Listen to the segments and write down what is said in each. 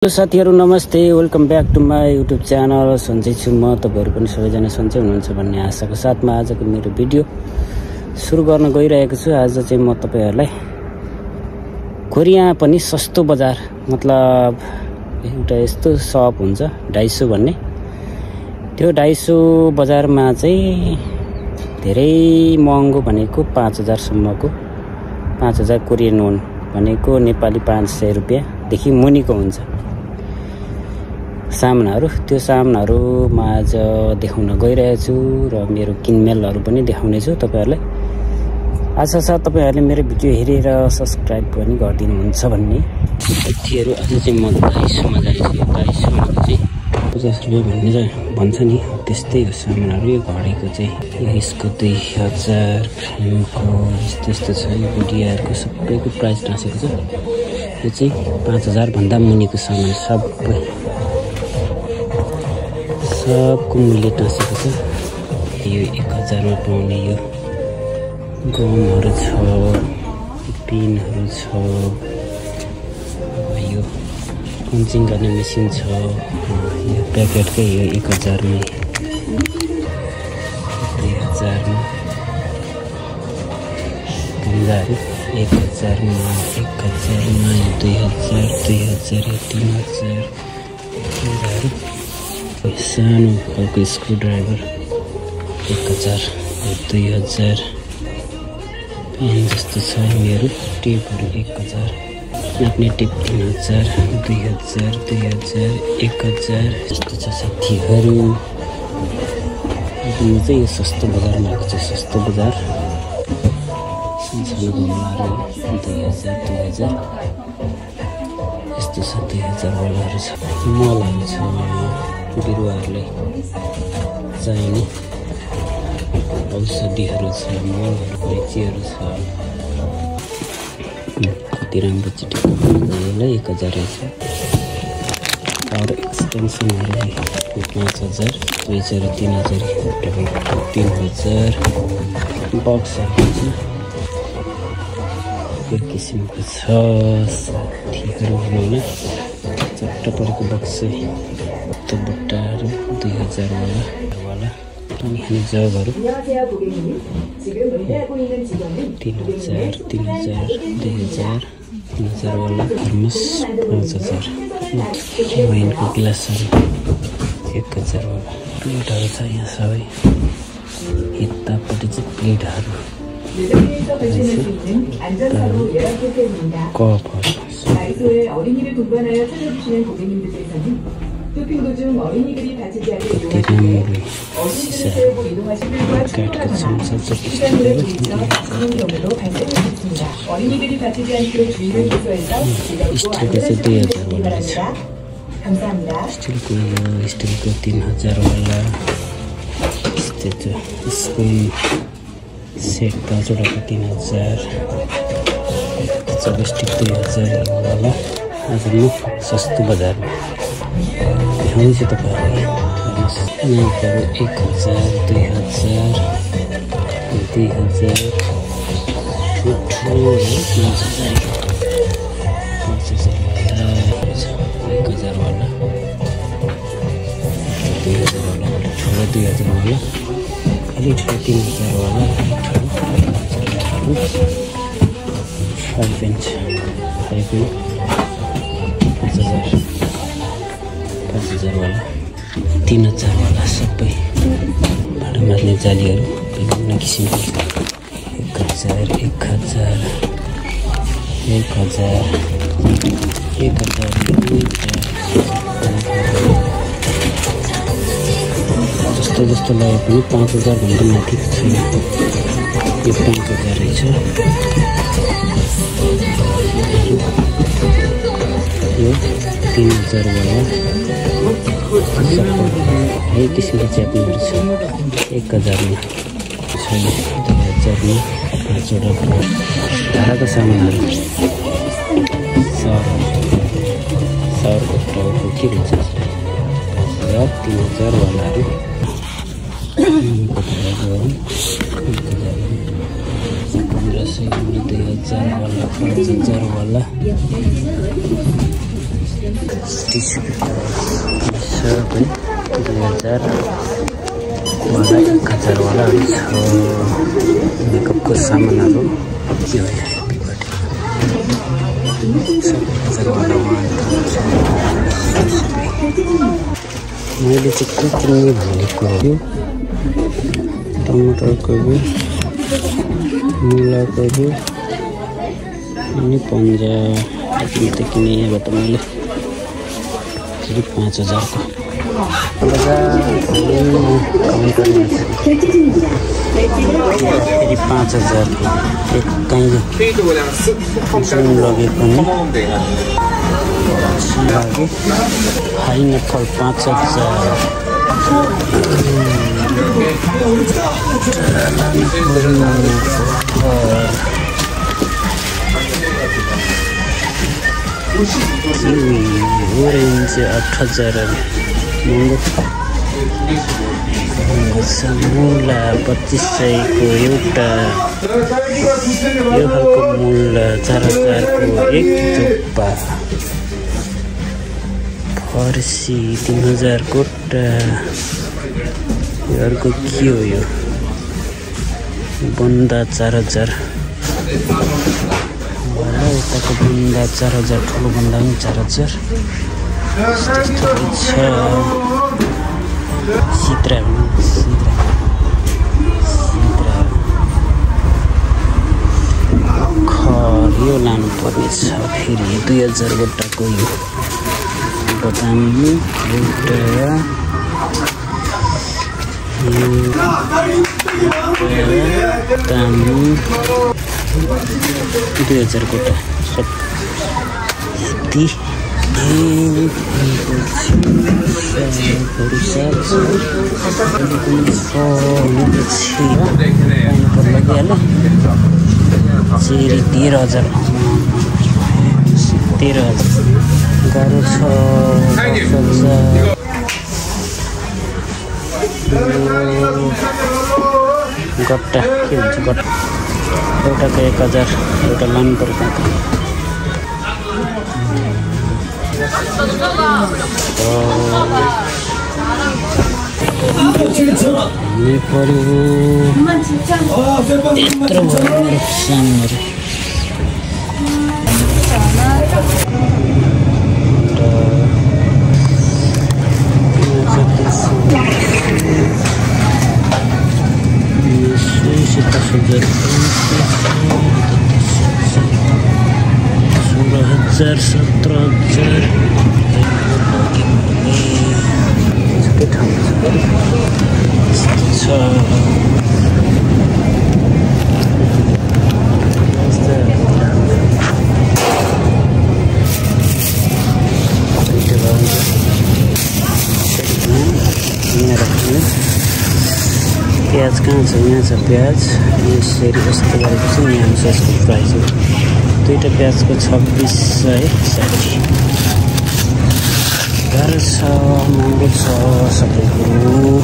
Hello साथीहरु नमस्ते welcome back to my YouTube channel. सन्चै छु म, तपाईहरु पनि सबैजना सन्चै हुनुहुन्छ भन्ने आशाको साथमा आजको मेरो भिडियो सुरु गर्न गइरहेको छु। आज चाहिँ म तपाईहरुलाई कोरिया पनि सस्तो बजार मतलब एउटा यस्तो शप हुन्छ डाइसो भन्ने, त्यो डाइसो बजारमा चाहिँ धेरै महँगो भनेको 5000 सम्मको 5000 कोरियन वोन भनेको नेपाली 500 रुपैयाँ देखि मुनिको हुन्छ सामानहरु। त्यो सामानहरुमा आज देखाउन गइरहेको छु र मेरो किनमेलहरु पनि देखाउने छु तपाईहरुलाई। आशा छ तपाईहरुले मेरो भिडियो हेरेर सब्स्क्राइब पनि गरिदिनुहुन्छ भन्ने। साथीहरु आज चाहिँ म डाइसोमा जान्छु। डाइसोमा चाहिँ 50 रुपैयाँ भन्ने चाहिँ भन्छ नि, त्यस्तै हो सामानहरु। यो घडीको चाहिँ यसको 2000 फ्रेमको यस्तो छ। यो गुडियाहरुको सबैको प्राइस टाँसेको छ। यो चाहिँ 5000 भन्दा मुनिको सामान सबको मूल्य टाँसेको छ। यो 1000 मा पाउने यो गमहरु छ, पिनहरु छ, यो पन्चिङ गर्ने मेसिन छ। यो प्याकेटकै यो 1000 मै 2000 मा गमहरु 1000 मा 2000 मा 2000 3000 सानो खालको स्क्रुड्राइभर 1000 2000 पेन जस्तो छ। मेरो टेपहरु 1000, नाप्ने टेप 3000 2000 1000 यस्तो छ साथीहरु। म चाहिँ यो सस्तो बजारमा आएको छु। सस्तो बजार सानो गमलाहरु 2000 यस्तो छ। 2000 वालाहरु छ। मलहरु छ, बिरुवाहरुलाई चाहिने औषधिहरु छ, मलहरु पैचीहरु छ। कति राम्रो चिटिक्क यसलाई 1000 रहेछ। अरू एक्सटेन्सनहरु 5000 2000 3000 3000 बक्सहरु छ। यो किसिमको छ साथीहरु। होला चट्ट परेको बक्स त्यो बुट्टाहरु 2000 वाला पानी खाने जगहरु 3000 2000 वाला थर्मस 5000। वाइनको ग्लासहरु 1000 वाला। प्लेटहरु छ यहाँ सबै। यतापट्टि चाहिँ प्लेटहरु कपहरु 어린이를 동반하여 찾아주시는 고객님들께서는 쇼핑 도중 어린이들이 다치지 않게 이용하시되 어린이들을 이동하실 필요가 충분하거나 시간을 부딪혀 다치는 경우도 발생할 수 있습니다. 어린이들이 다치지 않도록 주의를 기소해서 즐겁고 안전하게 이용하시기 바랍니다. 감사합니다. स्टिलको 3000 वाला स्पुन सेट 5 वटाको 3000 चपस्टिक 2000 वाला। आज म सस्तो बजारमा देखाउँछु तपाईहरुलाई। नाइफहरु 1000 2000 5000 वाला 2000 वाला ठुलो 2000 वाला, अलि ठुलो 3000 वाला 5 इंच 5000 वाला 3000 वाला सबै भाडा मार्ने जालीहरु विभिन्न किसिमको 1000 जस्तो लगे पनि 5000 भन्दा माथि छैन। यो 5000 रहेछ। यो 3000 वाला है किसिमको च्याप्नीहरु छ। 1000 मा 2000 मा 5 वटा धाराको सामानहरु सरको टाउको के भन्छ 3000 वालाहरु 1500 2000 वाला 5000 वाला टिस्यु सबै 2000 वाला 1000 वालाहरू छ। मेकअपको सामानहरू के हो मैले चाहिँ के किन्ने भनेको हो टमाटरको बिउ, मुलाको बिउ अनि पन्जा त किने अब त मैले फेरि 5000 को फेरि 5000 जुन लगेको नि लाग्यो फाइनल 5000 ओरेन्ज 8000 महँगो मुला 2500 को एउटा यो खालको मुला 4000 को एक थुक्पा फर्सी 3000 को अर्को के हो यो बन्दा 4000 यताको बन्दा 4000 ठुलो बन्दा पनि 4000 सित्रा खर यो लानु पर्ने छ फेरि 2000 गोटाको यो बदाम एउटा दाम 2000 गोटा यति लगिहाल्यो चेरी 13000 गाह्रो छ गट्टा के भन्छ गट्टा एउटाको 1000 एउटा लानु पर्छ नि पर्यो यत्रो भयो सामानहरू हजार 17000 के ठाउँ छ प्याज कहाँ छ यहाँ छ प्याज यसरी यस्तो गरेपछि यहाँ छ यसको प्राइस हो दुईटा प्याजको 2660 गाह्रो छ महँगो छ सबै कुरो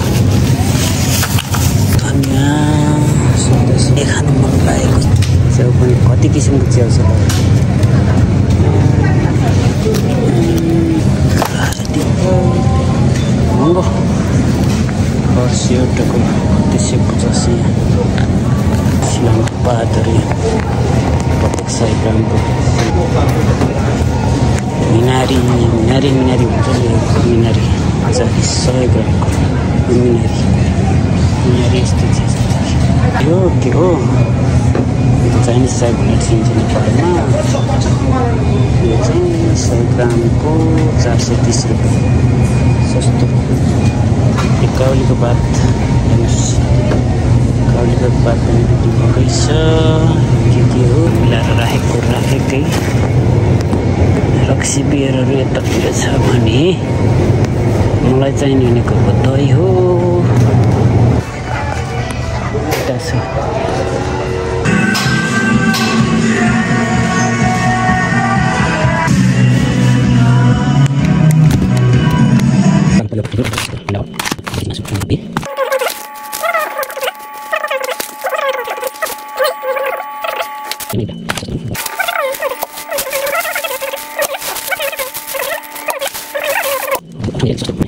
धनियाँ सधैँ खानु मन लागेको च्याउ पनि कति किसिमको च्याउ छ महँगो फर्सी एउटाको 350 सिलाउनु पातहरू प्रत्येक 100 ग्रामको मिनारी हुन्छ नि मिनारी 100 ग्रामको मिनारी यस्तो चिज यो के हो चाइनिज साग भनेर चिन्छ नेपालमा यो चाहिँ 100 ग्रामको 430 रुपियाँ सस्तो काउलीको पात हेर्नुहोस् काउलीको पात पनि भएकै छ के हो मिलाएर राखेकै रक्सी बियरहरू यतातिर छ भने मलाई चाहिने भनेको दही हो यता छ चाहिँ